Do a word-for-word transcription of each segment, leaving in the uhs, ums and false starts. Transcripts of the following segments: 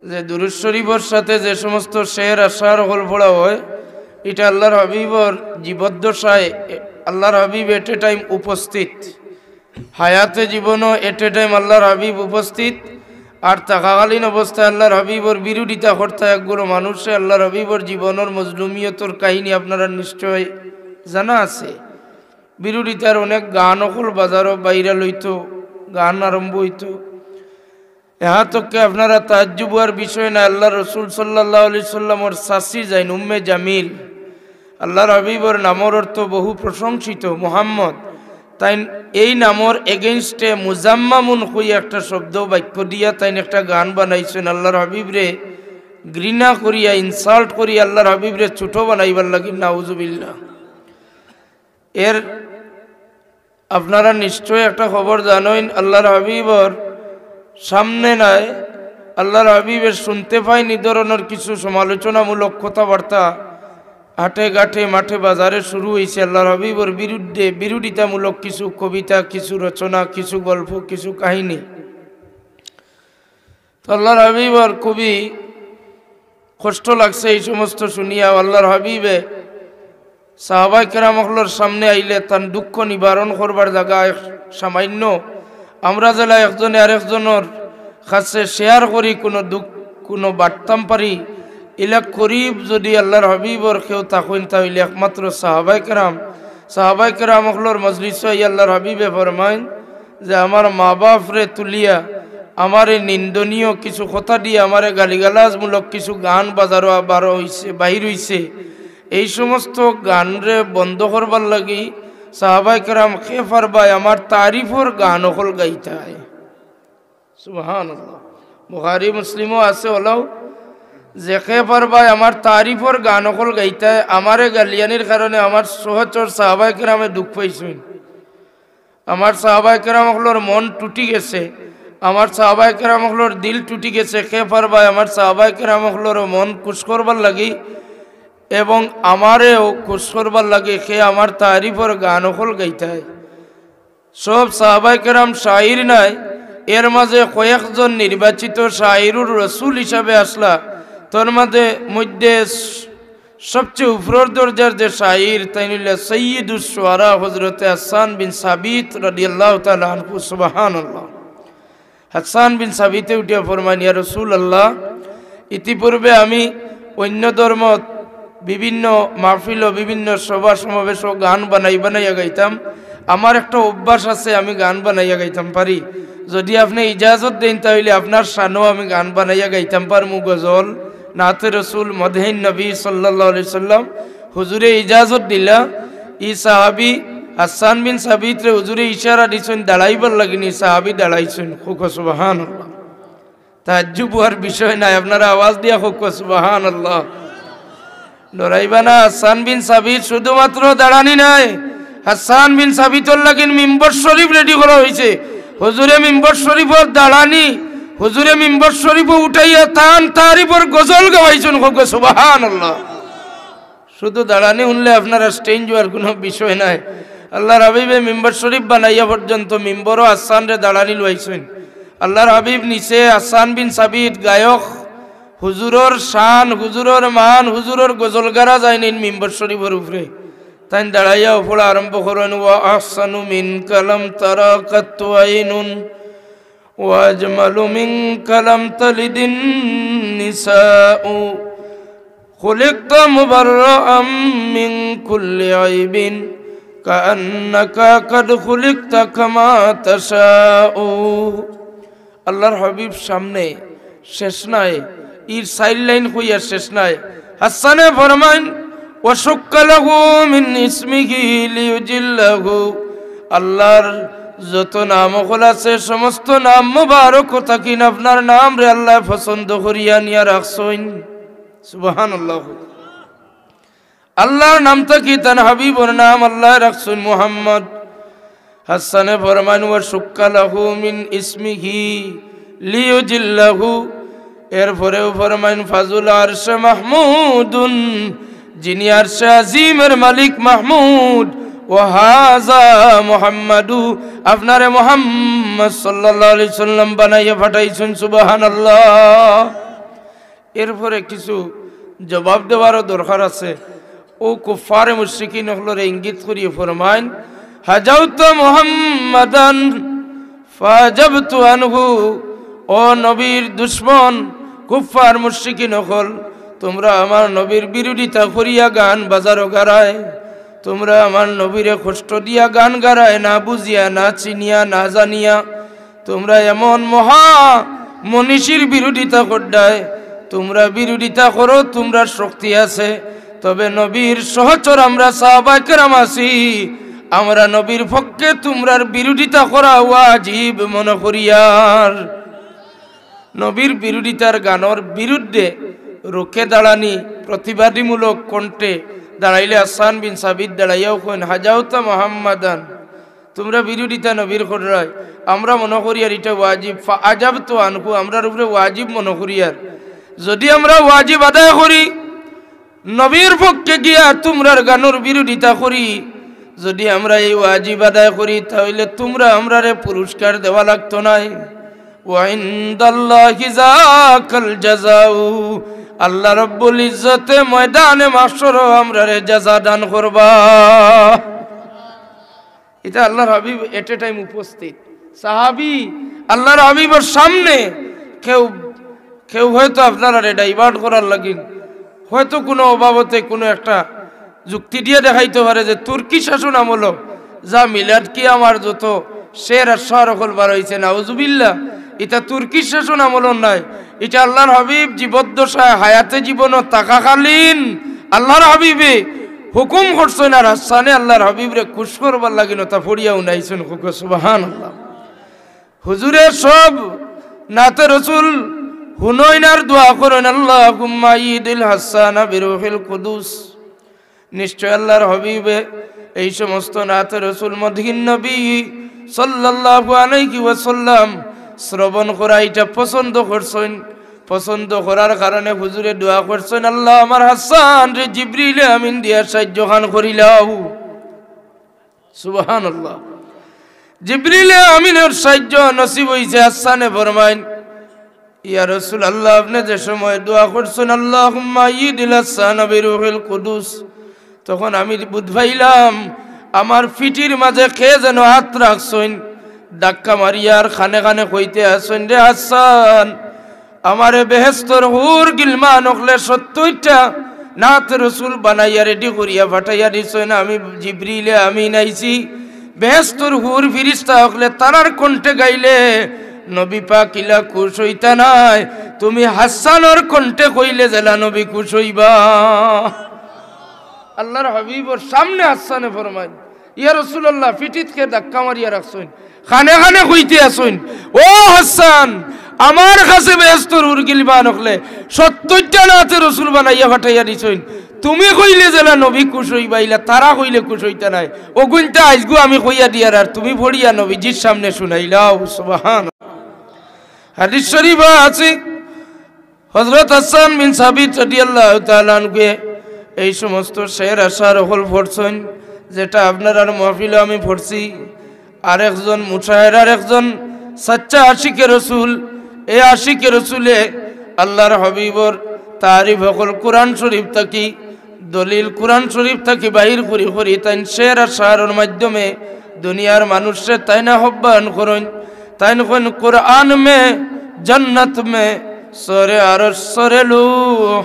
যে দুরূদ শরীফর সাথে যে সমস্ত শের আশআর অকল পড়া হয়, ইটা আল্লাহর হাবিবর জীবদ্দশায় আল্লাহর হাবিব at a time উপস্থিত, হায়াতে জীবনও at a time আল্লাহর হাবিব উপস্থিত। আর থাকাকালীন অবস্থায় আল্লাহর হাবিবর বিরোধিতা করতা একগুলো মানুষে আল্লাহর হাবিবর জীবনর মজলুমিয়তর কাহিনী আপনারা নিশ্চয় জানা আছে। বিরোধিতার অনেক গান অকল বাজারও বাইরা লইতো, গান আরম্ভ হইতো। এহান তককে আপনারা তাজ্জুব হওয়ার বিষয় না, আল্লাহর রসুল সাল্লাল্লাহু আলাইহি সাল্লামর চাচি যাইন উম্মে জামিল, আল্লাহর হাবিবর নামর অর্থ বহু প্রশংসিত মোহাম্মদ। তাইন এই নামর against এ মুজাম্মামুন কইয়া একটা শব্দ বাক্য দিয়া তাইন একটা গান বানাইছইন, আল্লাহর হাবিবরে ঘৃণা করিয়া, insult করিয়া আল্লাহর হাবিবরে ছোট বানাইবার লাগি, নাউজুবিল্লাহ। এর আপনারা নিশ্চয় একটা খবর জানইন, আল্লাহর হাবিবর সামনে নাই, আল্লাহর হাবিবে শুনতে পাইন ই ধরনর কিছু সমালোচনামূলক কথাবার্তা হাটে ঘাটে মাঠে বাজারে শুরু হইছে। আল্লাহর হাবিবর বিরুদ্ধে বিরোধিতামূলক কিছু কবিতা, কিছু রচনা, কিছু গল্প, কিছু কাহিনী। তো আল্লাহর হাবিবর খুবই কষ্ট লাগছে এই সমস্ত শুনিয়া। আল্লাহর হাবিবে সাহাবায়ে কেরাম অকলর সামনে আইলে তান দুঃখ নিবারণ করবার জাগা এক সামান্য। আমরা যেলা একজনে আরেকজনর কাছে share করি কোনো দুঃখ, কোনো বাট্টাম পারি, ইলা করিব যদি আল্লাহর হাবিবর কেউ থাকইন, তা অইলে একমাত্র সাহাবায়ে কেরাম। সাহাবায়ে কেরাম অকলর মজলিসো আইয়া আল্লাহর হাবিবে ফরমাইন যে, "আমার মা বাপরে তুলিয়া, আমারে নিন্দনীয় কিছু কথা দিয়া, আমারে গালিগালাজমূলক কিছু গান বাজারো বার হইছে, বাহির হইছে, এই সমস্ত গানরে বন্ধ করবার লাগি সাহাবায়ে কেরাম কে পারবায় আমার তারিফর গান অকল গাইতায়।" সুবহানাল্লাহ। বুখারী মুসলিমও আছে অলাউ যে কে পারবায় আমার তারিফর গান অকল গাইতায়, আমারে গালিয়ানির কারণে আমার সহচর সাহাবায়ে কেরামে দুঃখ পাইছইন। আমার সাহাবায়ে কেরাম অকলর মন টুটি গেছে, আমার সাহাবায়ে কেরাম অকলর দিল টুটি গেছে। কে পারবায় আমার সাহাবায়ে কেরাম অকলরও মন খুশ করবার লাগি এবং আমারেও খুশ করবার লাগি কে আমার তারিফর গান অকল গাইতায়? সব সাহাবায়ে কেরাম শাইর নায়, এর মাঝে কয়েকজন নির্বাচিত শাইরুর রসুল হিসাবে আসলা। তার মাঝে মধ্যে সবচেয়ে উপরর দরজার যে শাইর, তাইন অইলা সাইয়্যিদুশ শুআরা হযরতে হাসান বিন সাবিত রাদিয়াল্লাহু তাআলা আনহু। সুবহানাল্লাহ। হাসান বিন সাবিতে উঠিয়া ফরমাইন, "ইয়া রাসূলুল্লাহ, ইতিপূর্বে আমি অন্য ধর্মত বিভিন্ন মাহফিল ও বিভিন্ন সভা সমাবেশো গান বানাই বানাইয়া গাইতাম। আমার একটা অভ্যাস আছে, আমি গান বানাইয়া গাইতাম পারি। যদি আপনে ইজাজত দেইন, তা অইলে আপনার শানো আমি গান বানাইয়া গাইতাম পারমু, গজল, নাতে রসুল, মদহে নবী সাল্লাল্লাহু আলাইহি সাল্লাম।" হুজুরে ইজাজত দিলা। ই সাহাবী হাসান বিন সাবিতরে হুজুরে ইশারা দিছইন দাঁড়াইবার লাগি, নি সাহাবী দাঁড়াইছইন। কউক্কা সুবহানাল্লাহ। তাজ্জুব হওয়ার বিষয় নায়, আপনারা আওয়াজ দিয়া কউক্কা সুবহানাল্লাহ। ডরাইবা না, হাসান বিন সাবিত শুধুমাত্র দাঁড়ানি নায়, হাসান বিন সাবিতর লাগিন মিম্বর শরীফ ready করা হইছে। হুজুরে মিম্বর শরীফর দাঁড়ানি, হুজুরে মিম্বর শরীফো উঠাইয়া তান তারিফর গজল গাওয়াইছইন, কউক্কা সুবহানাল্লাহ। শুধু দাঁড়ানি হুনলে আপনারা stage হওয়ার কোনো বিষয় নাই। আল্লাহর হাবিবে মিম্বর শরীফ বানাইয়া পর্যন্ত মিম্বরো হাসানরে দাঁড়ানি লইছইন। আল্লাহর হাবিব নিচে, হাসান বিন সাবিত গায়ক, হুজুরর শান, হুজুরর মান, হুজুরর গজল গারা যায়নি মিম্বর শরীফর উপরে। তাইন দাঁড়াইয়া পড়া আরম্ভ করইন, "ওয়া আহসানু মিনকা লাম তারা কাত্তু আইনুন, ওয়া আজমালু মিনকা লাম তালিদিন নিসাউ, খুলিকতা মুবাররাআম মিন কুল্লি আইবিন, কাআন্নাকা কাদ খুলিকতা কামা তাশাউ।" আল্লাহর হাবিব সামনে শেষ নাই, ইর চাইর লাইন কইয়া শেষ নাই। হাসানে ফরমাইন, "ওয়া শুক্কা লাহু মিন ইসমিহি লিইউজিল্লাহু।" আল্লাহর যত নাম অকল আছে, সমস্ত নাম মোবারক থাকিন, আপনার নামরে আল্লায় পছন্দ করিয়া নিয়া রাখছইন। সুবহানাল্লাহ। আল্লাহর নাম থাকি তান হাবিবর নাম আল্লায় রাখছইন মুহাম্মদ। হাসানে ফরমাইন, "ওয়া শুক্কা লাহু মিন ইসমিহি লিইউজিল্লাহু।" এরপরেও ফরমাইন, "ফাজুল আরশে মাহমুদুন", যিনি আরশে আজিমের মালিক মাহমুদ, "ওয়া হাযা মুহাম্মাদু", আপনারে মুহাম্মদ সাল্লাল্লাহু আলাইহি সাল্লাম বানাইয়া পাঠাইছইন। সুবহানাল্লাহ। এরপরে কিছু জবাব দেওয়ারও দরকার আছে। অউ কুফফারে মুশরিকিন অকলরে ইঙ্গিত করিয়া ফরমাইন, "হাজাউতা মুহাম্মাদান ফাজাবতু আনহু।" ও নবীর দুশমন, কুফফার মুশরিকিন অকল, তুমরা আমার নবীর বিরোধিতা করিয়া গান বাজারো গারায়, তুমরা আমার নবীরে কষ্ট দিয়া গান গারায়, না বুঝিয়া, না চিনিয়া, না জানিয়া। তুমরা এমন মহা মনীষীর বিরোধিতা কররায়, তুমরা বিরোধিতা করো, তুমরার শক্তি আছে, তবে নবীর সহচর আমরা সাহাবায়ে কেরাম আছি, আমরা নবীর পক্ষে তুমরার বিরোধিতা করা ওয়াজিব মনো করিয়ার। নবীর বিরোধিতার গানর বিরুদ্ধে রুখে দাঁড়ানি, প্রতিবাদীমূলক কণ্ঠে দাঁড়াইলে হাসান বিন সাবিত দাঁড়াইয়াও কইন, "হাজাউতা মুহাম্মাদান।" তুমরা বিরোধিতা নবীর কররায়, আমরা মনো করিয়ার ইটা ওয়াজিব, ফাআজাবতু আনহু, আমরার উপরে ওয়াজিব মনো করিয়ার। যুদি আমরা ওয়াজিব আদায় করি, নবীর পক্ষে গিয়া তুমরার গানর বিরোধিতা করি, যুদি আমরা এই ওয়াজিব আদায় করি, তা অইলে তুমরা আমরারে পুরস্কার দেওয়া লাগতো নায়। ওয়া ইনদাল্লাহি যাকাল জাযাউ, আল্লাহ রাব্বুল ইজ্জতে ময়দানে মাহশরো আমরারে জাযা দান করবা। ইটা আল্লাহর হাবিব at a time উপস্থিত। সাহাবী আল্লাহর হাবিবর সামনে কেউ, কেউ হয়তো আপনারারে divert করার লাগিন, হয়তো কুনু বাবতে কুনু একটা যুক্তি দিয়া দেখাইতো পারে যে তুর্কি শাসন আমলো যা মিলাদ কিয়ামর যত শের আর শার অকল বার অইছে, নাউজুবিল্লাহ, ইটা তুর্কি শাসন আমলর নায়। ইটা আল্লাহর হাবিব জীবদ্দশায় হায়াতে জীবনো থাকাকালীন আল্লাহর হাবিবে হুকুম করছইন আর হাসানে আল্লাহর হাবিবরে খুশ করবার লাগিন অতা পড়িয়া হুনাইছইন। কউক্কা সুবহানাল্লাহ। হুজুরে সব নাতে রসুল হুনইন আর দোয়া করইন, "আল্লাহুম্মা আইয়িদিল হাসানা বিরুহিল কুদুস।" নিশ্চয় আল্লাহর হাবিবে এই সমস্ত নাতে রসুল মদহিন নবী সাল্লাল্লাহু আলাইহি ওয়াসাল্লাম শ্রবণ করা ইটা পছন্দ করছইন। পছন্দ করার কারণে হুজুরে দোয়া করছইন, "আল্লাহ, আমার হাসানরে জিবরিলে আমিন দিয়া সাহায্য খান করিলাও।" সুবহানাল্লাহ। জিবরিলে আমিনর সাহায্য নসিব অইছে। হাসানে ফরমাইন, "ইয়া রাসূলুল্লাহ, আপনে যে সময় দোয়া করছইন, 'আল্লাহুম্মা আইয়িদিল হাসানা বিরুহিল কুদুস,' তখন আমি বুঝ পাইলাম আমার পিঠির মাঝে কে যেন আত রাখছইন, ধাক্কা মারিয়া আর কানে কানে কইতে আছইন, 'রে হাসান, আমারে বেহেস্তর হুর গিলমান অকলে সত্তইরটা নাতে রসুল বানাইয়া রেডি করিয়া পাঠাইয়া দিছইন, আমি জিবরিলে আমিন আইছি। বেহেস্তর হুর ফিরিস্তা অকলে তারার কণ্ঠে গাইলে নবী পাক ইলা খুশ অইতা নায়, তুমি হাসানর কণ্ঠে কইলে যেলা নবী খুশ অইবা।'" আল্লাহর হাবিবর সামনে হাসানে ফরমাইন, "ইয়া রাসূলুল্লাহ, পিঠিত কে ধাক্কা মারিয়া রাখছইন?" কানে কানে কইতে আছইন, "ও হাসান, আমার কাছে বেহেস্তর হুর গিলমান অকলে সত্তইরটা নাতে রসুল বানাইয়া পাঠাইয়া দিছইন। তুমি কইলে যেলা নবী খুশ অইবা, ইলা তারা কইলে খুশ অইতা নায়। অগুইনতা আইজগু আমি কইয়া দিয়ার, আর তুমি পড়িয়া নবীজির সামনে হুনাইলাও।" সুবহান। হাদিস শরীফ আছে, হযরত হাসান বিন সাবিত রাদিয়াল্লাহু তাআলা আনহুয়ে এই সমস্ত শের আশার অকল পড়ছইন, যেটা আপনারার মাহফিলো আমি পড়ছি। আরেকজন মুশায়েরার একজন সাচ্চা আশিকে রসুল, এই আশিকে রসুলে আল্লাহর হাবিবর তারিফ অকল কোরআন শরীফ থাকি, দলিল কোরআন শরীফ থাকি বাইর করি করি তাইন শের আশারর মাধ্যমে দুনিয়ার মানুষরে তাইন আহ্বান করইন। তাইন কইন, "قرآن میں جنت میں سر عرش سر لوح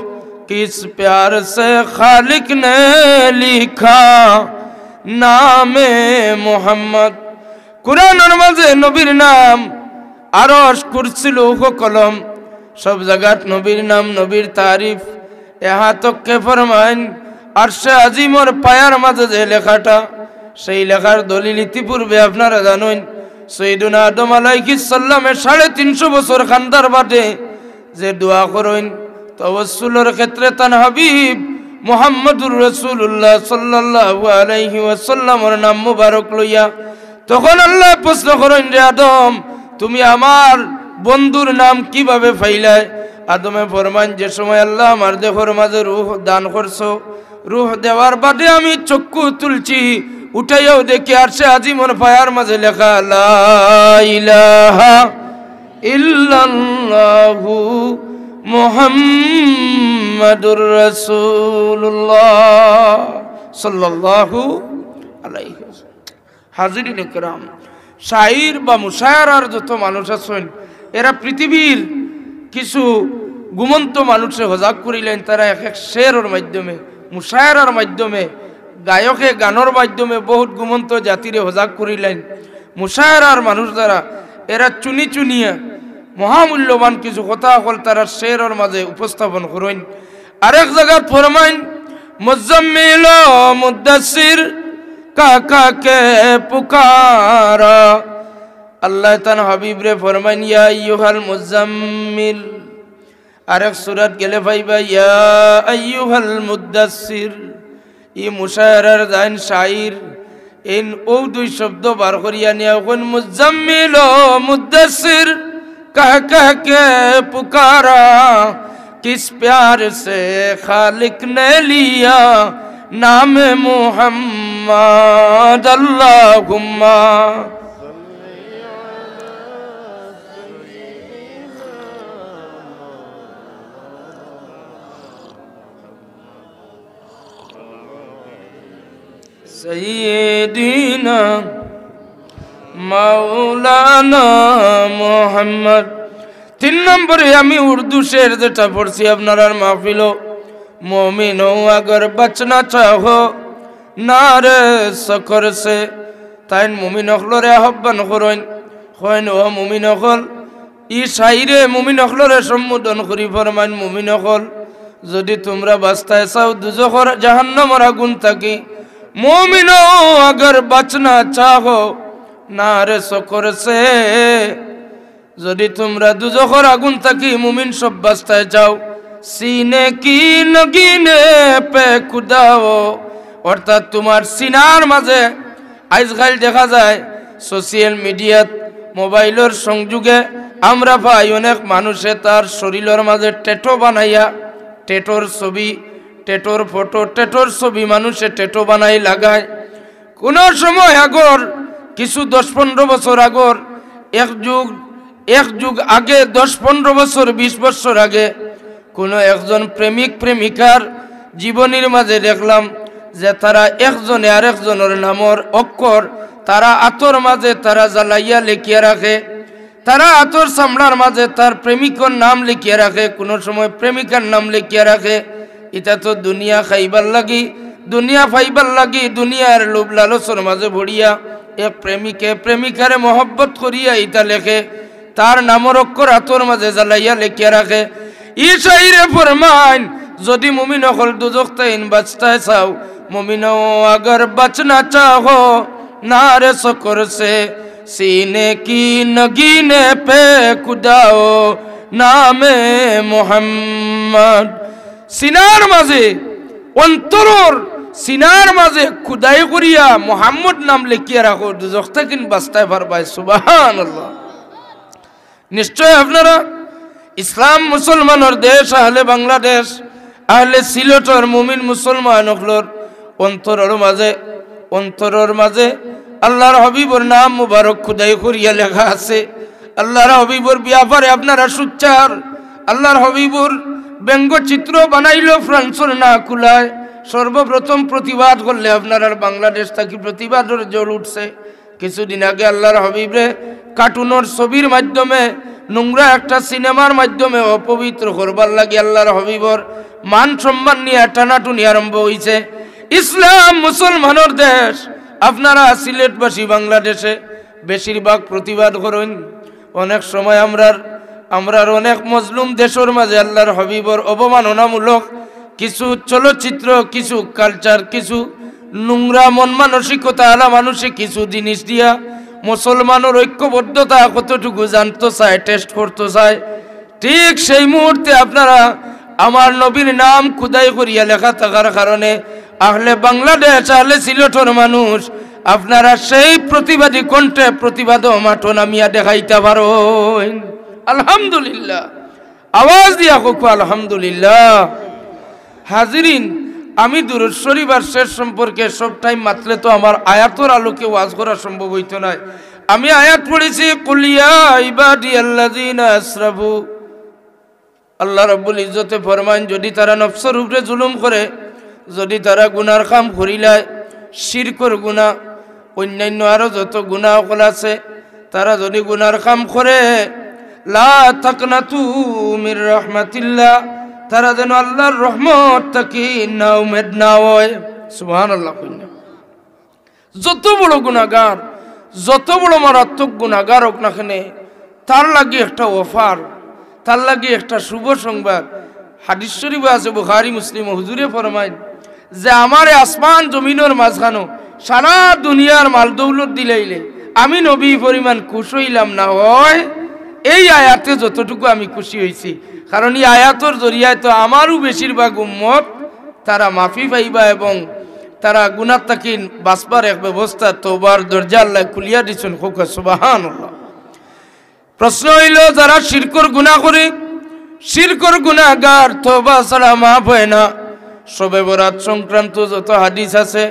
کس پیار سے خالق نے لکھا نام محمد۔" কোরআনর মাঝে নবীর নাম, আরশ, কুরসি, লৌহ, কলম, সব জাগাত নবীর নাম, নবীর তারিফ। এহাতককে ফরমাইন, আরশে আজিমর পায়ার মাঝে যে লেখাটা, সেই লেখার দলিল ইতিপূর্বে আপনারা জানইন। সৈয়দুনা আদম আলাইহিস সালামে সাড়ে তিনশো বছর কান্দার বাদে যে দোয়া করইন, তাওয়াসসুলর ক্ষেত্রে তান হাবিব মুহাম্মদুর রাসূলুল্লাহ সাল্লাল্লাহু আলাইহি ওয়াসাল্লামর নাম মুবারক লইয়া, তখন আল্লায় প্রশ্ন করইন, "রে আদম, তুমি আমার বন্ধুর নাম কিভাবে পাইলায়?" আদমে ফরমাইন, "যে সময় আল্লায় আমার দেহর মাঝে রুহ দান করছো, রুহ দেওয়ার বাদে আমি চক্ষু তুলছি, উঠাইয়াও দেখি আরশে আজিমর পায়ার মাঝে লেখা, লা ইলাহা ইল্লাল্লাহু মুহাম্মাদুর রাসূলুল্লাহ সাল্লাল্লাহু আলাইহি ওয়াসাল্লাম। হাজিরিন একরাম, শাইর বা মুশায়রার যত মানুষ আছইন, এরা পৃথিবীর কিছু ঘুমন্ত মানুষরে হজাগ করিলাইন। তারা এক এক শেরর মাধ্যমে, মুশায়রার মাধ্যমে, গায়কে গানর মাধ্যমে বহুত ঘুমন্ত জাতিরে হজাগ করিলাইন। মুশায়রার মানুষ যারা, এরা চুনি চুনিয়া মহামূল্যবান কিছু কথা অকল তারার শেরর মাঝে উপস্থাপন করইন। আরেক জাগাত ফরমাইন, মুজাম্মিল ও মুদ্দাসির কাকাকে পুকারা। আল্লাহ তান হাবিবরে ফরমাইন, ইয়া আইয়ুহাল মুজাম্মিল। আরেক সূরাত গেলে পাইবা, ইয়া আইয়ুহাল মুদ্দাসির। ই মুশায়রার যাইন শাইর, এইন অউ দুই শব্দ বার করিয়া নিয়া কইন, মুজাম্মিল ও মুদ্দাসির, কাহ কাহ কে পুকারা, কিস প্যার সে খালিক নে লিয়া নাম মুহাম্মদ। আল্লাহুম্মা সাইয়্যিদিনা মাওলানা মুহাম্মদ। তিন নম্বরে আমি উর্দু শের যেটা পড়ছি আপনারার মাহফিলো, মোমিনো আগর বাচনা চাহো নারে সকর সে। তাইন মুমিন অকলরে আহ্বান করইন, কইন, ও মুমিন অকল, ই শাইরে মুমিন অকলরে সম্বোধন করি ফরমাইন, মুমিন অকল, যদি তুমরা বাঁচতায় চাও দুজখর জাহান্নামর আগুন থাকি, মুমিনো আগর বাচনা চাহো নারে সকর সে, যদি তুমরা দুজখর আগুন থাকি মুমিন সব বাঁচতায় চাও, সিনে কি নগিনে পে কুদাও, অর্থাৎ তুমার সিনার মাঝে আইজকাইল দেখা যায় সোশ্যাল মিডিয়াত, মোবাইলর সংযোগে আমরা পাই অনেক মানুষে তার শরীলর মাঝে ট্যাটু বানাইয়া, ট্যাটুর ছবি, ট্যাটুর ফটো, ট্যাটুর ছবি মানুষে ট্যাটু বানাই লাগায়। কোনো সময় আগর, কিছু দশ পনেরো বছর আগর, এক যুগ, এক যুগ আগে, দশ পনেরো বছর, বিশ বছর আগে, কোনো একজন প্রেমিক প্রেমিকার জীবনীর মাঝে দেখলাম যে তারা একজনে আরেকজনর নামর অক্ষর তারা আতর মাঝে তারা জ্বালাইয়া লেখিয়া রাখে, তারা আতর চামড়ার মাঝে তার প্রেমিকর নাম লেখিয়া রাখে, কোনো সময় প্রেমিকার নাম লেখিয়া রাখে। ইটা তো দুনিয়া খাইবার লাগি, দুনিয়া পাইবার লাগি, দুনিয়ার লোভ লালচর মাঝে পড়িয়া এক প্রেমিকে প্রেমিকারে মহব্বত করিয়া ইটা লেখে, তার নামর অক্ষর আতর মাঝে জ্বালাইয়া লেখিয়া রাখে। ই শাইরে ফরমাইন, যদি মুমিন অকল দুজখ তাইন বাঁচতায় চাও, মুমিনো আগর বাচনা চাহো নারে সকর সে, সিনে কি নগিনে পে কুদাও নামে মুহাম্মদ। সিনার মাঝে, অন্তরর সিনার মাঝে খুদাই করিয়া মোহাম্মদ নাম লেখিয়া রাখো, দুজখ থাকিন বাঁচতায় পারবায়। সুবহানাল্লাহ। নিশ্চয় আপনারা ইসলাম মুসলমানর দেশ, আহলে বাংলাদেশ, আহলে সিলেটর মুমিন মুসলমান অকলর অন্তরর মাঝে, অন্তরর মাঝে আল্লাহর হাবিবর নাম মুবারক খুদাই করিয়া লেখা আছে। আল্লাহর হাবিবর ব্যাপারে আপনারা সুচ্চার। আল্লাহর হাবিবর ব্যঙ্গচিত্র বানাইল ফ্রান্সর না কুলায়। সর্বপ্রথম প্রতিবাদ করলে আপনারার বাংলাদেশ থাকি প্রতিবাদর জোর উঠছে। কিছুদিন আগে আল্লাহর হাবিবরে কার্টুনর ছবির মাধ্যমে, নোংরা একটা সিনেমার মাধ্যমে অপবিত্র করবার লাগি আল্লাহর হাবিবর মান সম্মান নিয়া টানাটুনি আরম্ভ অইছে। ইসলাম মুসলমানর দেশ, আপনারা সিলেটবাসী বাংলাদেশে বেশিরভাগ প্রতিবাদ করইন। অনেক সময় আমরার, আমরার অনেক মজলুম দেশর মাঝে আল্লাহর হাবিবর অবমাননামূলক কিছু চলচ্চিত্র, কিছু কালচার, কিছু নোংরা মন মানসিকতা আলা মানুষে কিছু জিনিস দিয়া মুসলমানর ঐক্যবদ্ধতা কতটুকু জানতো চায়, টেস্ট করতো চায়। ঠিক সেই মুহূর্তে আপনারা আমার নবীর নাম খুদাই করিয়া লেখা থাকার কারণে আহলে বাংলাদেশ, আহলে সিলেটর মানুষ, আপনারা সেই প্রতিবাদী কণ্ঠে প্রতিবাদও মাঠো নামিয়া দেখাইতা পারইন। আলহামদুলিল্লাহ। আওয়াজ দিয়া কউক্কা আলহামদুলিল্লাহ। হাজিরিন, আমি দুরূদ শরীফ আর শের সম্পর্কে সব টাইম মাতলে তো আমার আয়াতর আলোকে ওয়াজ করা সম্ভব অইতো নায়। আমি আয়াত পড়ছি, কুল ইয়া ইবাদিয়াল্লাযীনা আসরাফু আল্লাহ রাব্বুল ইজ্জতে ফরমাইন, যদি তারা নফসর উপরে জুলুম করে, যদি তারা গুনার কাম করিলায়, শিরকর গুনা, অইন্যান্য আরো যত গুনা অকল আছে, তারা যদি গুনার কাম করে, লা তাকনাতু মির রাহমাতিল্লাহ, তারা যেন আল্লাহর রহমত থাকি নাউমেদ না অয়। সুবহানাল্লাহ কইন না। যত বড় গুনাগার, যত বড় মারাত্মক গুনাগার অউক না কেনে, তার লাগি একটা অফার, তার লাগি একটা শুভ সংবাদ। হাদিস শরীফো আছে, বুখারী মুসলিমো, হুজুরে ফরমাইন যে, "আমারে আসমান জমিনর মাঝখানো সারা দুনিয়ার মাল দৌলত দিলাইলে আমি নবী পরিমাণ খুশ অইলাম না অয় এই আয়াতে যতটুকু আমি খুশি অইছি।" কারণ ই আয়াতর জরিয়ায় তো আমারও বেশিরভাগ উম্মত তারা মাফি পাইবা এবং তারা গুনাহ থাকি বাঁচবার এক ব্যবস্থা, তওবার দরজা আল্লায় খুলিয়া দিছইন। কউক্কা সুবহানাল্লাহ। প্রশ্ন অইলো, যারা শিরকর গুনা করে, শিরকর গুনাগার, তওবা ছাড়া মাফ অয় না। শবে বরাত সংক্রান্ত যত হাদিস আছে,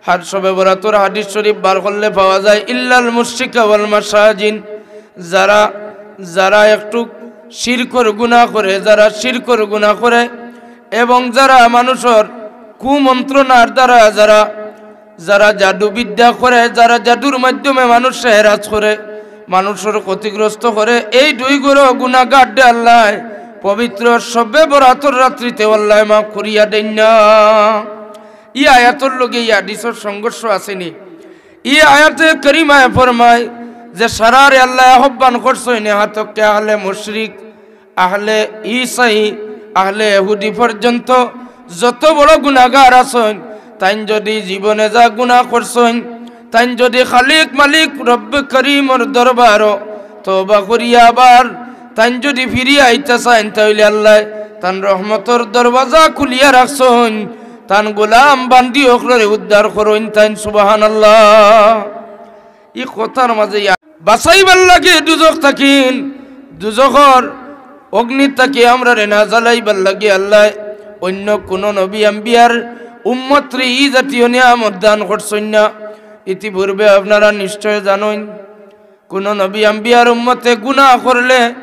হার শবে বরাতর হাদিস শরীফ বার করলে পাওয়া যায়, ইল্লাল মুশরিকা ওয়াল মাসাজিন, যারা, যারা একটু শিরকর গুনা করে, যারা শিরকর গুনা করে এবং যারা মানুষর কুমন্ত্রণার দ্বারা, যারা, যারা জাদুবিদ্যা করে, যারা জাদুর মাধ্যমে মানুষরে হেরাস করে, মানুষর ক্ষতিগ্রস্ত করে, এই দুই গুরু গুনাগাররে আল্লায় পবিত্র শবে বরাতর রাত্রিতে আল্লায় মাফ করিয়া দেইন না। ই আয়াতর লগে ই হাদিসর সংঘর্ষ আছে নি? ই আয়াতে কারিমায় ফরমায় যে সারারে আল্লায় আহ্বান করছইন, এহান থাকি আহলে মুশরিক, আহলে ইসাই, আহলে ইহুদি পর্যন্ত যত বড় গুনাগার আছইন, তাইন যদি জীবনে যা গুনা করছইন, তাইন যদি খালিক মালিক রব্বে করিমর দরবারো তওবা করিয়া আবার তাইন যদি ফিরিয়া আইতা চাইন, তাইলে আল্লায় তান রহমতর দরওয়াজা খুলিয়া রাখছইন, তান গোলাম বান্দি অকলরে উদ্ধার করইন তাইন। সুবহানাল্লাহ। ই কথার মাঝে ইয়া-, বাঁচাইবার লাগি দুজখ থাকিন, দুজখর অগ্নি থাকি আমরারে না জ্বালাইবার লাগি আল্লায় অইন্য কুনু নবী আম্বিয়ার উম্মতরে ই জাতীয় নিয়ামত দান করছইন না। ইতিপূর্বে আপনারা নিশ্চয় জানইন, কুনু নবী আম্বিয়ার উম্মতে গুনা করলে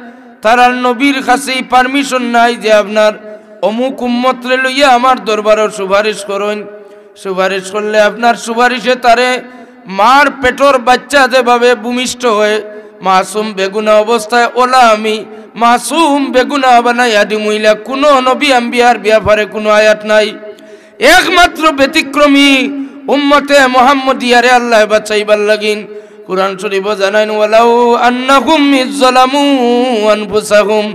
তারার নবীর কাছে ই permission নাই যে আপনার অমুক উম্মতরে লইয়া আমার দরবারো সুপারিশ করইন। সুপারিশ করলে আপনার সুপারিশে তারে মার পেটর বাচ্চা যেভাবে ভূমিষ্ঠ হয়, মাসুম বেগুনা অবস্থায়, অলা আমি মাসুম বেগুনা বানাইয়া দিমু, ইলা কুনু নবী আম্বিয়ার ব্যাপারে কুনু আয়াত নাই। একমাত্র ব্যতিক্রমী উম্মতে মুহাম্মদিয়ারে আল্লায় বাঁচাইবার লাগিন কুরআন শরীফো জানাইন, "ওয়ালাউ আন্নাহুম ইজ জালামু আনফুসাহুম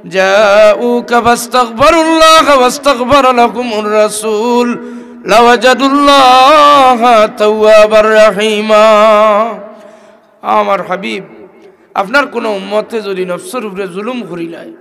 জাউকা ফাস্তাগফিরুল্লাহা ওয়াস্তাগফারা লাহুমুর রাসূল লাওয়াজাদুল্লাহা তাওয়াবার রাহিমা।" আমার হাবিব, আপনার কুনু উম্মতে যদি নফসর উপরে জুলুম করিলায়,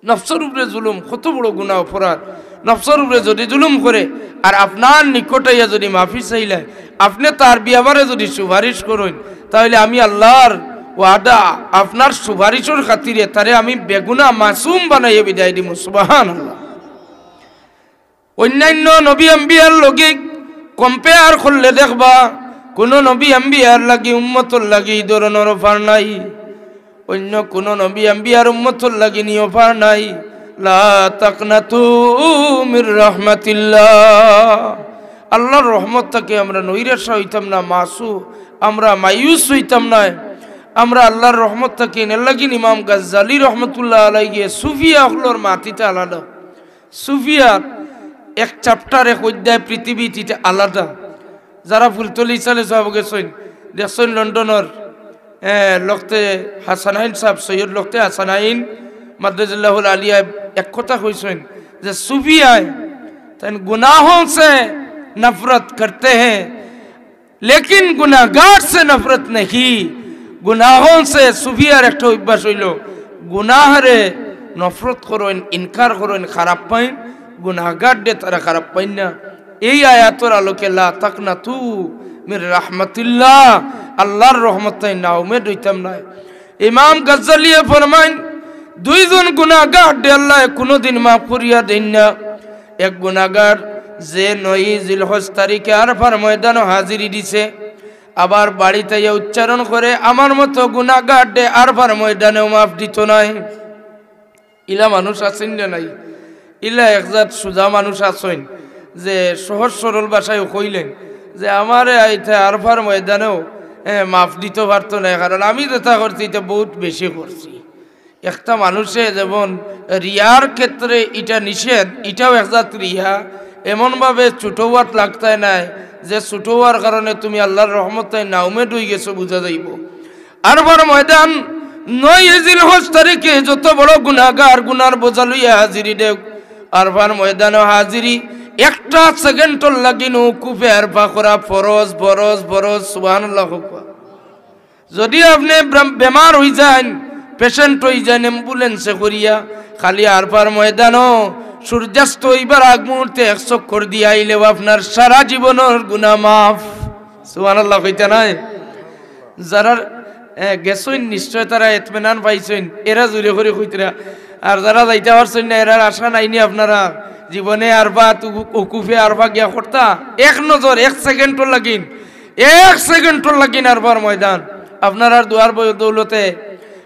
নফসর উপরে জুলুম কত বড় গুনা অপরাধ। নফসর উপরে যদি জুলুম করে আর আপনার নিকট আইয়া যদি মাফি চাইলায়, আপনে তার ব্যাপারে যদি সুপারিশ করইন, তাইলে আমি আল্লার ওয়াদা, আপনার সুপারিশর খাতিরে তারে আমি বেগুনা মাসুম বানাইয়া বিদায় দিমু। সুবহানাল্লাহ। অইন্যান্য নবী আম্বিয়ার লগে compare করলে দেখবা, কুনু নবী আম্বিয়ার লাগি, উম্মতর লাগি ই ধরনর offer নাই। অইন্য কুনু নবী আম্বিয়ার উম্মতর লাগি নি offer নাই। লা তাকনাতু মির রাহমাতিল্লাহ। আল্লার রহমত থাকি আমরা নৈরাশা অইতাম না, মাসু, আমরা মায়ুস অইতাম না। আমরা আল্লার রহমত থাকি, এর লাগিন ইমাম গাজ্জালী রহমতুল্লাহ আলাইহি সুফিয়া অকলর মাত ইতা আলাদা। সুফিয়ার এক chapter, এক অধ্যায় পৃথিবীত ইটা আলাদা। যারা ফুলতলি ইসালে সাহেব গেছইন, দেখছইন লন্ডনর, এ, লখতে হাসানাইন সাহেব, সৈয়দ লখতে হাসানাইন মাদ্রাজাল্লাহুল আলিয়া এক কথা কইছইন যে সুফিয়ায় তাইন গুনাহোं से नफरत करते हैं, लेकिन गुनाहगार से नफरत नहीं। গুনাহোं से, সুফিয়ার একটা অভ্যাস অইলো গুনাহরে নফরত করইন, ইনকার করইন, খারাপ পাইন, গুনাহগাররে তারা খারাপ পাইন না। এই আয়াতর আলোকে লা তাকনাতু মির রাহমাতিল্লাহ, আল্লার রহমত থাকি নাউমেদ অইতাম নায়। ইমাম গাজ্জালিয়ে ফরমাইন, দুইজন গুনাহগাররে আল্লায় কুনুদিন মাফ করিয়া দেইন না। এক গুনাহগার যে নয় জিলহজ তারিখে আরাফার ময়দানো হাজিরি দিছে, আবার বাড়িত আইয়া উচ্চারণ করে, "আমার মতো গুনাহগাররে আরাফার ময়দানেও মাফ দিতো নায়।" ইলা মানুষ আছইন না নাই? ইলা একজাত সুজা মানুষ আছইন যে সহজ সরল ভাষায় কইলেন যে আমারে আইতে আরফার ময়দানেও, এ, মাফ দিতো পারতো না, কারণ আমি যেটা করছি ইটা বউত বেশি করছি। একটা মানুষে যেমন রিয়ার ক্ষেত্রে ইটা নিষেধ, ইটাও একজাত রিয়া, এমনভাবে ছোট হওয়াত লাগতায় নায় যে ছোট হওয়ার কারণে তুমি আল্লার রহমত তাই নাউমে ডুই গেছো, বুঝা যাইবো। আরফার ময়দান নয় জিলহজ তারিখে যত বড় গুনাগার গুনার বোঝা লইয়া হাজিরি দেউক, আরফার ময়দানও হাজিরি। একটা সেকেন্ডর লাগি উকুফে আরফা করা ফরজ, ফরজ, ফরজ। সুবহানাল্লাহ কউক্কা। যদি আপনে ব্রাম-, বেমার অইযাইন, patient অইযাইন, ambulance-এ করিয়া, খালি আরফার ময়দানও সূর্যাস্ত অইবার আগ মুহূর্তে এক চক্কর দিয়া আইলেও আপনার সারা জীবনর গুনা মাফ। সুবহানাল্লাহ কইতা নায়? যারার, এ, গেছইন নিশ্চয় তারা এতমেনান পাইছইন, এরা জুরে করি কইতরা। আর যারা যাইতা পারছইন না, এরার আশা নাইনি আপনারা জীবনে আরফাত, উকু-, উকুফে আরফা গিয়া করতা। এক নজর, এক সেকেন্ডর লাগিন, এক সেকেন্ডর লাগিন আরফার ময়দান। আপনারার দোয়ার বদৌলতে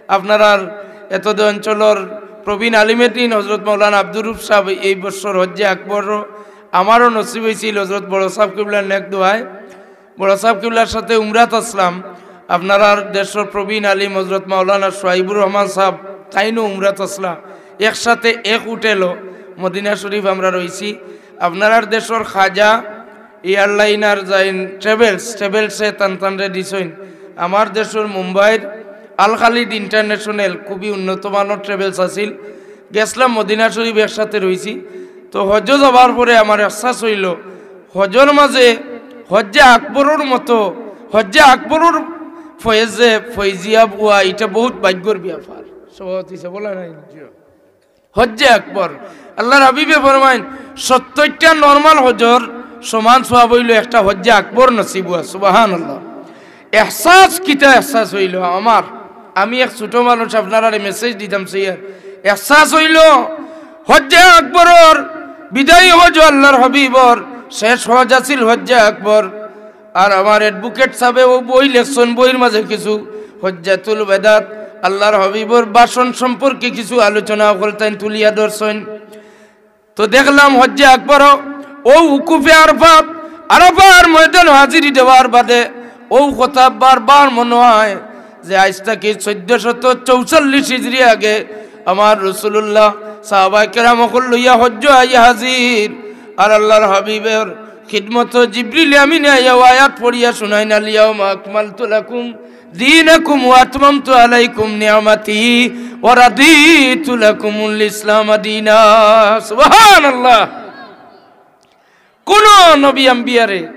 আপনারার এতদ অঞ্চলর প্রবীণ আলিমে দ্বীন হজরত মাওলানা আব্দুর রউফ সাব এই বছর হজ্জে আকবর আমারও নসিব অইছিল হজরত বড় সাব কিবলার নেক দোয়ায়। বড় সাব কিবলার সাথে উমরাত আছলাম। আপনারার দেশর প্রবীণ আলিম হজরত মাওলানা সোহাইবুর রহমান সাব, তাইনও উমরাত আছলা। একসাথে এক হোটেলও মদিনা শরীফ আমরা রইছি। আপনারার দেশর খাজা এয়ারলাইনার যাইন ট্রাভেলস, ট্রাভেলসে তান তানরে দিছইন। আমার দেশর মুম্বাইর আল খালিদ ইন্টারন্যাশনাল খুবই উন্নত মানর ট্রাভেলস আছিল। গেছলাম মদিনা শরীফ, একসাথে রইছি। তো হজ্জ যাবার পরে আমার এহসাস অইলো, হজর মাঝে হজ্জে আকবরর মতো, হজ্জে আকবরর ফয়েজে ফয়েজিয়াব অওয়া, ইটা বউত ভাগ্যর ব্যাপার। সভাপতি সাব, বলা নাই? হজ্জে আকবর, আল্লার হাবিবে ফরমাইন, সত্তইরটা নরমাল হজর সমান সওয়াব অইলো একটা হজ্জে আকবর নসিব অওয়া। সুবহানাল্লাহ। এহসাস কিতা এহসাস অইলো আমার? আমি এক ছোট মানুষ, আপনারারে মেসেজ দিতাম চাইয়ার। এহসাস অইলো হজ্জে আকবরর বিদায়ী হজ, আল্লার হাবিবর শেষ হজ আছিল হজ্জে আকবর। আর আমার অ্যাডভোকেট সাবে অউ বই লেখছইন, বইর মাঝে কিছু হজ্জাতুল বেদাত, আল্লার হাবিবর ভাষণ সম্পর্কে কিছু আলোচনা অকল তাইন তুলিয়া ধরছইন। তো দেখলাম হজ্জে আকবরও অউ উকুফে আরফাত, আরফার ময়দান হাজিরি দেওয়ার বাদে অউ কথা বারবার মনো অয় যে আইজ থাকি চৌদ্দশত চৌচল্লিশ হিজরি আগে আমার রাসুলুল্লাহ সাহাবায়ে কেরাম অকল লইয়া হজ্জ আইয়া হাজির। আর আল্লার হাবিবর খিদমতো জিবরিল আমিনে আইয়া অউ আয়াত পড়িয়া শুনাইন, "আল ইয়াউমা আকমালতু লাকুম দীনাকুম ওয়া আতমামতু আলাইকুম নিয়ামাতি ওয়া রাদিতু লাকুমুল ইসলামা দীনা।" সুবহানাল্লাহ। কুনু নবী আম্বিয়ারে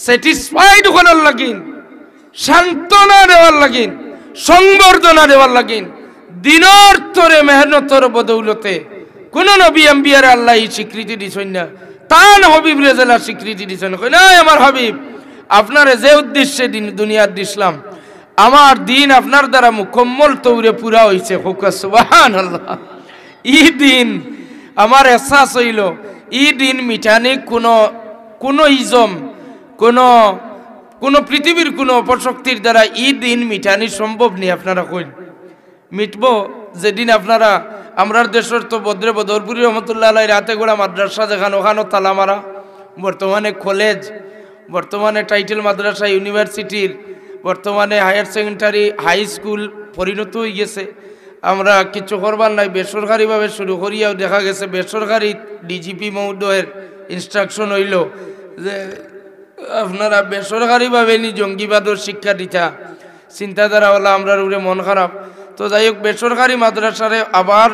satisfied করার লাগিন, সান্ত্বনা দেওয়ার লাগিন, সংবর্ধনা দেওয়ার লাগিন, দিনর তরে মেহনতর বদৌলতে কুনু নবী আম্বিয়ারে আল্লায় ই স্বীকৃতি দিছইন না, তান হাবিবরে যেলা স্বীকৃতি দিছইন। কইন, "এই আমার হাবিব, আপনারে যে উদ্দেশ্যে দিন দুনিয়াত দিছলাম, আমার দিন আপনার দ্বারা মুকম্মল তৌরে পুরা অইছে।" কউক্কা সুবহানাল্লাহ। ই দিন আমার এহসাস অইলো, ই দিন মিটানি কুনু, কুনু ইজম, কুনু, কুনু পৃথিবীর কুনু অপশক্তির দ্বারা ই দিন মিটানি সম্ভব নি। আপনারা কইন, মিটবো যেদিন আপনারা, আমরার দেশর তো বদরে বদরপুরি রহমতুল্লাহ আলাইহির আতেগড়া মাদ্রাসা যেখান, অখানো তালা মারা, বর্তমানে কলেজ, বর্তমানে টাইটেল মাদ্রাসা ইউনিভার্সিটির, বর্তমানে হায়ার সেকেন্ডারি হাই স্কুল পরিণত অইগেছে। আমরা কিচ্ছু করবার নাই, বেসরকারিভাবে শুরু করিয়াও দেখা গেছে বেসরকারি ডিজিপি মহোদয়ের ইনস্ট্রাকশন অইলো যে আপনারা বেসরকারিভাবে নি জঙ্গিবাদর শিক্ষা দিতা। চিন্তাধারা অইলা আমরার উপরে মন খারাপ। তো যাই হোক, বেসরকারি মাদ্রাসারে আবার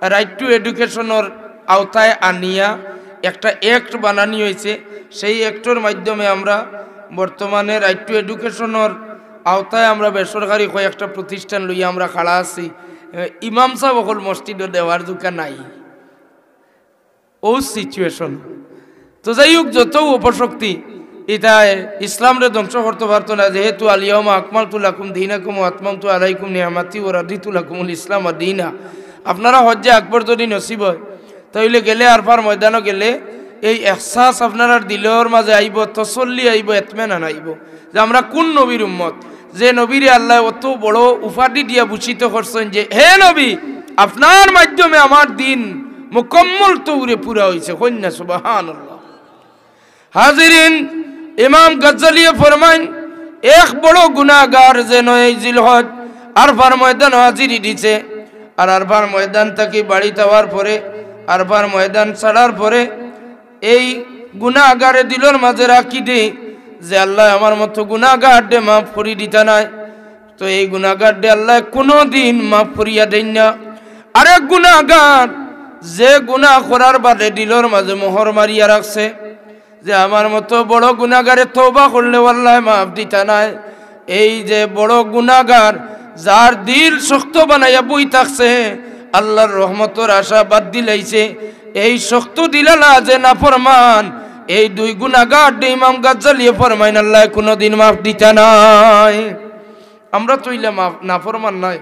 রাইট টু এডুকেশনর আওতায় আনিয়া একটা অ্যাক্ট বানানি অইছে। সেই অ্যাক্টর মাধ্যমে আমরা বর্তমানে রাইট টু এডুকেশনর আওতায় আমরা বেসরকারি কয়েকটা প্রতিষ্ঠান লইয়া আমরা খাড়া আছি। এ, ইমাম সাব অকল মসজিদো দেওয়ার জুকা নাই। অউ সিচুয়েশন। তো যাই হোক, যত অপশক্তি, ইতায় ইসলামরে ধ্বংস করতো পারতো না, যেহেতু "আল ইয়াউমা আকমালতু লাকুম দীনাকুম ওয়া আতমামতু আলাইকুম নিয়ামাতি ওয়া রাদিতু লাকুমুল ইসলামা দীনা।" আপনারা হজ্জে আকবর যদি নসিব অয়, তাইলে গেলে আরফার ময়দানো গেলে এই এহসাস আপনারার দিলর মাঝে আইবো, তসল্লি আইবো, এতমেনান আইবো যে আমরা কুন নবীর উম্মত, যে নবীরে আল্লায় অত বড় উপাধি দিয়া ভূষিত করছইন যে, "হে নবী, আপনার মাধ্যমে আমার দিন মুকম্মল তৌরে পুরা অইছে। কইন না সুবহানাল্লাহ। হাজিরিন, ইমাম গাজ্জালিয়ে ফরমাইন, এক বড় গুনাগার যে নয় জিলহজ আরফার ময়দানো হাজিরি দিছে, আর আরফার ময়দান থাকি বাড়িত আওয়ার পরে, আরফার ময়দান ছাড়ার পরে, এই গুনাগারে দিলর মাঝে রাখি দে যে আল্লায় আমার মতো গুনাগাররে মাফ করি দিতা নায়। তো এই গুনাগাররে আল্লায় কুনুদিন মাফ করিয়া দেইন না। আরেক গুনাগার যে গুনা করার বাদে দিলর মাঝে মোহর মারিয়া রাখছে যে আমার মতো বড় গুনাগারে তওবা করলেও আল্লায় মাফ দিতা নায়। এই যে বড় গুনাগার, যার দিল শক্ত বানাইয়া বই থাকছে, আল্লার রহমতর আশা বাদ দিলাইছে, এই শক্ত দিলালা যে নাফরমান, এই দুই গুনাগাররে ইমাম গাজ্জালিয়ে ফরমাইন আল্লায় কুনুদিন মাফ দিতা নায়। আমরা তো ইলা মাফ-, নাফরমান নায়।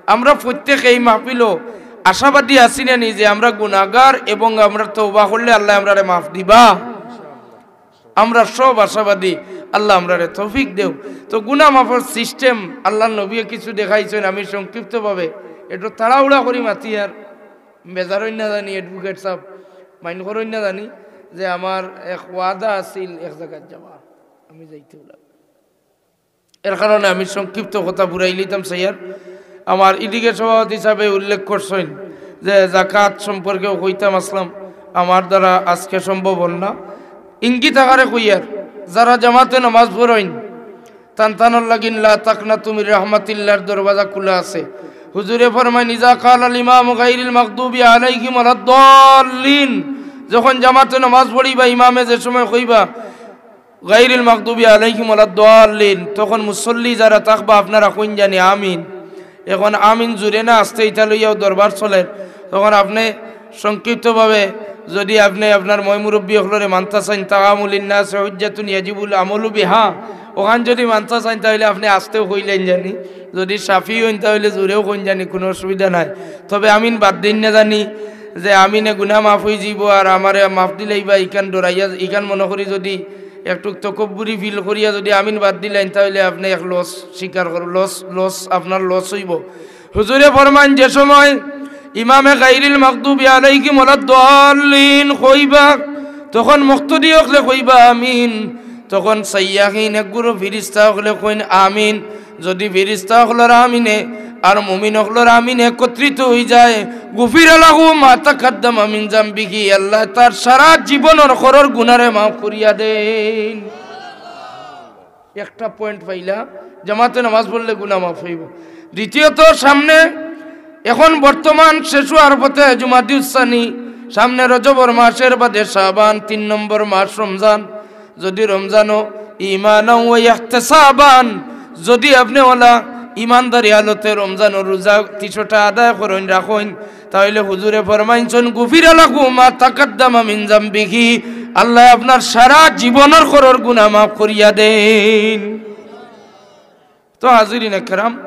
আমরা প্রত্যেক এই মাহফিলো আশাবাদী আছি না নি যে আমরা গুনাগার এবং আমরা তওবা করলে আল্লায় আমরারে মাফ দিবা? আমরা সব আশাবাদী, আল্লাহ আমরারে তৌফিক দেও। তো গুনা মাফর system আল্লার নবীয়ে কিছু দেখাইছইন, আমি সংক্ষিপ্তভাবে একটু তাড়াহুড়া করি মাতি আর বেজার অইন না জানি, advocate সাব mind করইন না জানি যে আমার এক ওয়াদা আছিল এক জাগাত যাওয়া, আমি যাইতে লাগবো। এর কারণে আমি সংক্ষিপ্ত কথা বুড়াই লইতাম চাইয়ার। আমার ইদিকে সভাপতি সাবে উল্লেখ করছইন যে জাকাত সম্পর্কেও কইতাম আসলাম, আমার দ্বারা আজকে সম্ভব অর না। ইঙ্গিত আকারে কইয়ার, যারা জামাতে নামাজ পড়ইন, তান তানর লাগিন লা তাকনাতু মির রাহমাতিল্লাহর দরওয়াজা খুলা আছে। হুজুরে ফরমাইন, "ইজা কালাল ইমামু গাইরিল মাগদুবি আলাইহিম ওয়ালাদ দাল্লিন", যখন জামাতে নামাজ পড়িবা, ইমামে যে সময় কইবা, "গাইরিল মাগদুবি আলাইহিম ওয়ালাদ দাল্লিন", তখন মুসল্লি যারা থাকবা আপনারা কইন জানি আমিন। এখন আমিন জুরে না আস্তে ইতা লইয়াও দরবার চলের, তখন আপনে সংক্ষিপ্তভাবে যদি আপনে আপনার ময়-মুরব্বি অকলরে মানতা চাইন, "তাআমুলিন নাসি হুজ্জাতুন ইয়াজিবুল আমালু বিহা", ওখান যদি মানতা চাইন তাইলে আপনে আস্তেও কইলেন জানি, যদি শাফি অইন তাইলে জুরেও কইন জানি, কুনু অসুবিধা নাই। তবে আমিন বাদ দিন না জানি যে আমিনে গুনা মাফ অইযিবো আর আমারে মাফ দিলাইবা, ইখান ডরাইয়া, ইখান মনো করি যদি একটু তকব্বুরি feel করিয়া যদি আমিন বাদ দিলাইন, তাইলে আপনে এক loss স্বীকার কর-, loss, loss, আপনার loss অইবো। হুজুরে ফরমাইন, যে সময় ইমামে গাইরিল মাগদুবি আলাইহিম ওয়ালাদ দাল্লিন কইবা, তখন মুক্তাদি অকলে কইবা, "আমিন।" তখন সাইয়াহিন এক গুরু ফিরিস্তা অকলে কইন, "আমিন।" যদি ফিরিস্তা অকলর আমিনে আর মুমিন অকলর আমিনে একত্রিত অইযায়, "গুফিরা লাহু মা তাকাদ্দামা মিন জামবিহি", আল্লায় তার সারা জীবনর করর গুনারে মাফ করিয়া দেইন। একটা point পাইলা, জামাতে নামাজ পড়লে গুনা মাফ অইবো। দ্বিতীয়ত, সামনে এখন বর্তমান শেষ অওয়ার পথে জুমাদিউস সানি, সামনে রজবর মাসের বাদে শাবান, তিন নম্বর মাস রমজান। যদি রমজানো ইমানাও ওয়া ইহতিসাবান, যদি আপনে ওলা ইমানদারি হালতে রমজানর রোজা তিশোটা আদায় করইন, রাখইন, তাইলে হুজুরে ফরমাইছইন, "গুফিরা লাহু মা তাকাদ্দামা মিন জামবিহি", আল্লায় আপনার সারা জীবনর করর গুনা মাফ করিয়া দেইন। তো হাজিরিন একরাম,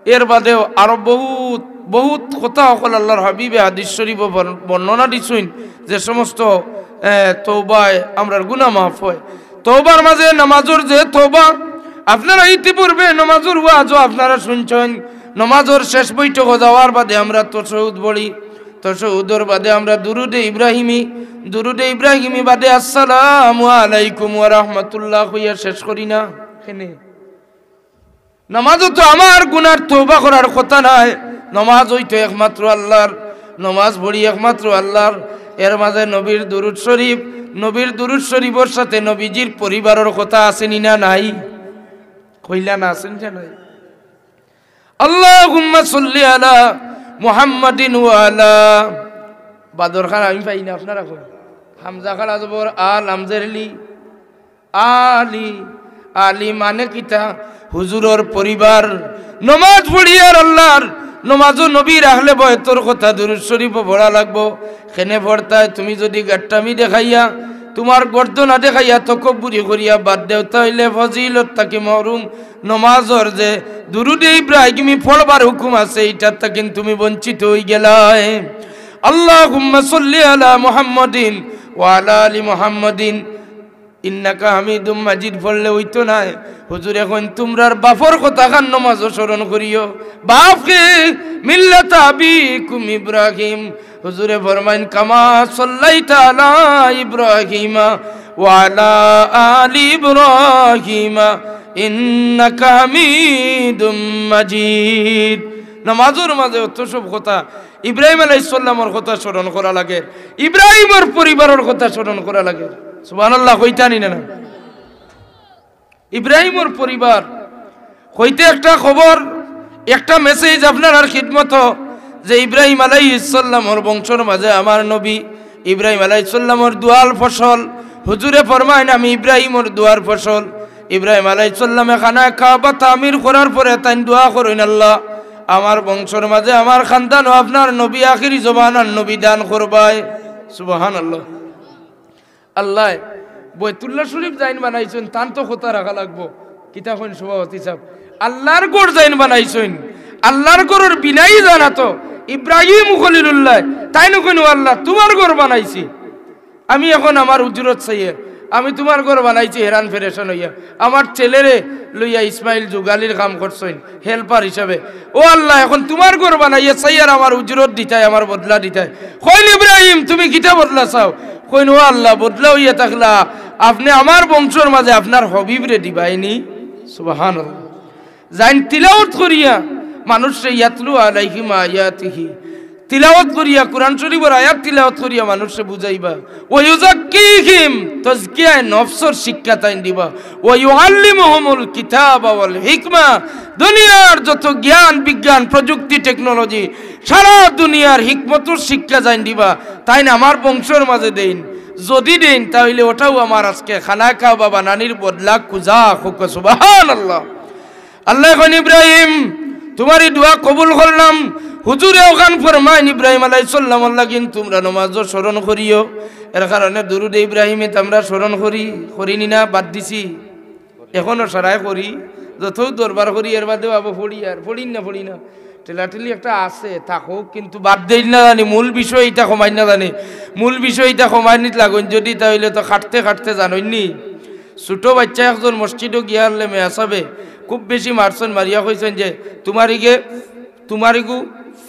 এর বাদেও আরো বহুত, বহুত কথা অকল আল্লার হাবিবে হাদিস শরিফো বর-, বর্ণনা দিছইন, যে সমস্ত, এ, তওবায় আমরার গুনা মাফ অয়। তওবার মাঝে নামাজর যে তওবা, আপনারা ইতিপূর্বে নামাজর ওয়াজও আপনারা শুনছইন, নামাজর শেষ বৈঠকো যাওয়ার বাদে আমরা তশাহুদ পড়ি, তশাহুদর বাদে আমরা দুরুদে ইব্রাহিমি, দুরুদে ইব্রাহিমি বাদে আসসালামু আলাইকুম ওয়া রাহমাতুল্লাহ কইয়া শেষ করি না? কেনে? নামাজো তো আমার গুনার তওবা করার কথা নায়, নামাজ অইতো একমাত্র আল্লার, নামাজ পড়ি একমাত্র আল্লার। এর মাঝে নবীর দুরুদ শরিফ, নবীর দুরুদ শরিফর সাথে নবীজির পরিবারর কথা আছে নি না নাই? কইলা না, আছে নি না নাই? আল্লাহুম্মা সাল্লি আলা মুহাম্মাদিন ওয়া আলা, বাদর খান আমি পাই না, আপনারা কইন। হামজা খাড়া জবর আ, লাম জের লি, আলি। আলি মানে কিতা? হুজুরর পরিবার। নমাজ পড়িয়ার আল্লার নমাজো নবীর আহলে বয়তর কথা দুরুদ শরিফো পড়া লাগবো। কেনে পড়তায়? তুমি যদি গাট্টামি দেখাইয়া, তুমার গর্দনা দেখাইয়া, তকব্বুরি করিয়া বাদ দেও, তাইলে ফজিলত থাকি মহরুম। নমাজর যে দুরুদে ইব্রাহিমি পড়বার হুকুম আছে, ইটার থাকি তুমি বঞ্চিত অইগেলায়। আল্লাহুম্মা সাল্লি আলা মুহাম্মাদিন ওয়া আলা আলি মুহাম্মাদিন। ইন্নাকা হামিদুম মাজিদ পড়লে অইতো নায়। হুজুরে কইন, তুমরার বাপর কথাখান নমাজো স্মরণ করিও। বাপ কে? মিল্লাতা আবিকুম ইব্রাহিম। হুজুরে ফরমাইন, কামা সাল্লাইতা আলা ইব্রাহিমা ওয়া আলা আলি ইব্রাহিমা ইন্নাকা হামিদুম মাজিদ। নমাজর মাঝে অত সব কথা, ইব্রাহিম আলাইহিস সালামর কথা স্মরণ করা লাগে, ইব্রাহিমর পরিবারর কথা স্মরণ করা লাগে। সুবহানাল্লাহ কইতা নি না? ইব্রাহিমর পরিবার কইতে একটা খবর, একটা মেসেজ আপনারার খিদমতো, যে ইব্রাহিম আলাইহিস সালামর বংশর মাঝে আমার নবী ইব্রাহিম আলাইহিস সালামর দুয়ার ফসল। হুজুরে ফরমাইন, আমি ইব্রাহিমর দুয়ার ফসল। ইব্রাহিম আলাইহিস সালামে খানায়ে কাবা তামির করার পরে তাইন দোয়া করইন, আল্লাহ, আমার বংশর মাঝে আমার খানদানো আপনার নবী আখিরি জমানার নবী দান করবায়। সুবহানাল্লাহ। আল্লায় বাইতুল্লাহ শরীফ যাইন বানাইছইন, তান তো কথা রাখা লাগবো। কিতা কইন সভাপতি সাব? আল্লার ঘর যাইন বানাইছইন, আল্লার ঘরর বিনাই জানাতো ইব্রাহিম খলিলুল্লাহ। তাইন কইন, ও আল্লাহ, তুমার ঘর বানাইছি, আমি এখন আমার উজরত চাইয়ার, আমি তুমার ঘর বানাইছি, হেরান ফেরেশান অইয়া। আমার ছেলেরে লইয়া ইসমাইল জুগালির কাম করছইন হেল্পার হিসাবে। ও আল্লাহ, এখন তুমার ঘর বানাইয়া চাইয়ার, আমার উজরত দিতায়, আমার বদলা দিতায়। কইন, ইব্রাহিম, তুমি কিতা বদলা চাও? কইন, ও আল্লাহ, বদলা অইয়া থাকলা, আপনে আমার বংশর মাঝে আপনার হবিবরে দিবায়নি। সুবহানাল্লাহ। যাইন তিলাওয়াত করিয়া মানুষরে, ইয়াতলু আলাইহিম আয়াতিহি, তিলাওয়াত করিয়া, কোরআন শরীফর আয়াত তিলাওয়াত করিয়া মানুষরে বুঝাইবা। ওয়া ইউযাক্কিহিম, তাজকিয়ায়ে নফসর শিক্ষা তাইন দিবা। ওয়া ইউআল্লিমুহুমুল কিতাবা ওয়াল হিকমা, দুনিয়ার যত জ্ঞান, বিজ্ঞান, প্রযুক্তি, টেকনোলজি, সারা দুনিয়ার হিকমতর শিক্ষা যাইন দিবা। তাইন আমার বংশর মাঝে দেইন, যদি দেইন, তা অইলে ওটাও আমার আজকে খানায়ে কাবা বানানির বদলা খুজা। কউক্কা সুবহানাল্লাহ। আল্লায় কইন, ইব্রাহিম, তুমার ই দোয়া কবুল করলাম। হুজুরে অখান ফরমাইন, ইব্রাহিম আলাইহিস সালামর লাগিন তুমরা নমাজো স্মরণ করিও। এর কারণে দুরুদে ইব্রাহিমে তো আমরা স্মরণ করি, করি নি না? বাদ দিছি, এখনো সারায় করি, যতউ দরবার করি, এর বাদেও আবো পড়ি আর পড়ি না, পড়ি না। ঠেলাঠেলি একটা আছে, থাকউক, কিন্তু বাদ দেই না জানি, মূল বিষয় ইটা কমাই না জানি। মূল বিষয় ইটা কমাই নিত লাগইন যদি, তা অইলে তো কাটতে কাটতে জানইন নি। ছোট বাইচ্চা একজন মসজিদো গিয়া হারলে মেয়া সাবে খুব বেশি মারছইন, মারিয়া কইছইন যে, তুমার ইগে, তুমার ইগু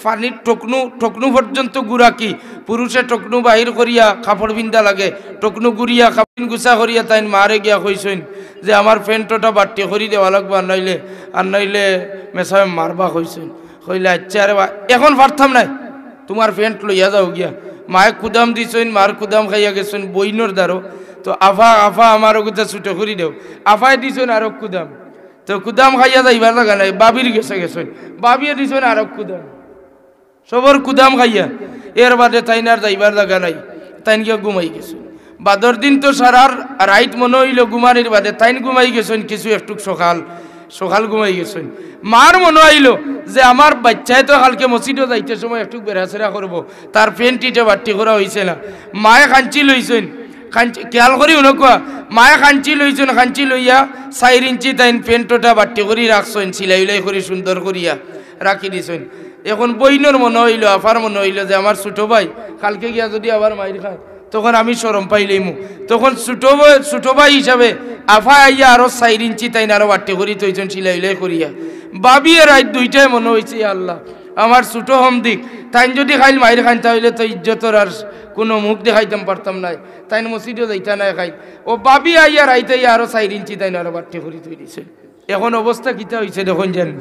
পানির টকনু, টকনু পর্যন্ত গুড়াকি, পুরুষে টকনু বাহির করিয়া কাপড় পিন্দা লাগে, টকনু গুড়িয়া কাপড় গুছা করিয়া তাইন মারে গিয়া কইছইন যে, আমার প্যান্ট ওটা বাট্টি করি দেওয়া লাগবো, আর নাইলে, আর নাইলে মেসাবে মারবা কইছইন। কইলে, আচ্ছা রে বা, এখন পারতাম নায়, তুমার প্যান্ট লইয়া যাও গিয়া। মায়ে কুদাম দিছইন, মার কুদাম খাইয়া গেছইন বইনর দ্বারো। তো আফা, আফা, আমার ওগুতা ছুটো করি দেও। আফায় দিছইন আরো কুদাম। তো কুদাম খাইয়া যাইবার জাগা নাই, বাবির গেছে গেছইন, বাবিয়ে দিছইন আরো কুদাম। সবর কুদাম খাইয়া, এর বাদে তাইন আর যাইবার জাগা নাই, তাইন গিয়া ঘুমাই গেছইন। বাদর দিন তো সারার রাইত মনো অইলো ঘুমানির বাদে, তাইন ঘুমাই গেছইন কিছু একটুক সকাল, সকাল ঘুমাই গেছইন। মার মনো আইলো যে আমার বাইচ্চায় তো কালকে মসজিদো যাইতে সময় একটুক বেড়াছেড়া করবো, তার প্যান্ট ইটা বাট্টি করা অইছে না। মায়ে কাঞ্চি লইছইন, কাঞ্চি, খেয়াল করি হুনউক্কা, মায়ে কাঞ্চি লইছইন, কাঞ্চি লইয়া চাইর ইঞ্চি তাইন প্যান্ট ওটা বাট্টি করি রাখছইন, সিলাই উলাই করি সুন্দর করিয়া রাখি দিছইন। এখন বইনর মনো অইলো, আফার মনো অইলো যে আমার ছোট ভাই কালকে গিয়া যদি আবার মাইর খায়, তখন আমি শরম পাইলাইমু। তখন ছোট ভাই, ছোট ভাই হিসাবে আফায় আইয়া আরো চাইর ইঞ্চি তাইন আরো বাট্টি করি থইছইন সিলাই উলাই করিয়া। বাবিয়ে রাইত দুইটায় মনো অইছে, ইয়া আল্লাহ, আমার ছোট হমদিক, তাইন যদি কাইল মাইর খাইন, তা অইলে তো ইজ্জতর আর কুনু মুখ দেখাইতাম পারতাম নায়, তাইন মসজিদো যাইতা নায় কাইল। ও বাবি আইয়া রাইত আইয়া আরো চাইর ইঞ্চি তাইন আরো বাট্টি করি থই দিছে। এখন অবস্থা কিতা অইছে দেখইন জানি।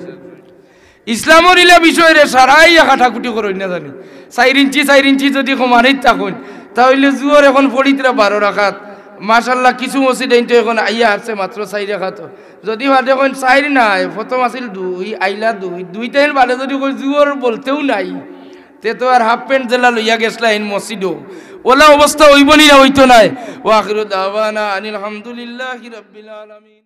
ইসলামর ইলা বিষয়রে সারাইয়া কাটাকুটি করইন না জানি। চাইর ইঞ্চি, চাইর ইঞ্চি যদি কমানিত থাকইন, তা অইলে জুহর এখন পড়িতরা বারো রাকাত। মাশাআল্লাহ, কিছু মসজিদ এইন তো এখন আইয়া হারছে মাত্র চাইর রাকাত। যদি বাদে কইন চাইর নায়, প্রথম আছিল দুই, আইলা দুই, দুই তাইন বাদে যদি কই জুহর বলতেউ নাই, তে তো আর হাফ প্যান্ট যেলা লইয়া গেছলা এইন মসজিদো, ওলা অবস্থা অইবো নি না অইতো নায়? ওয়া আখিরু দাওয়ানা আনিল হামদুলিল্লাহি রাব্বিল আলামিন।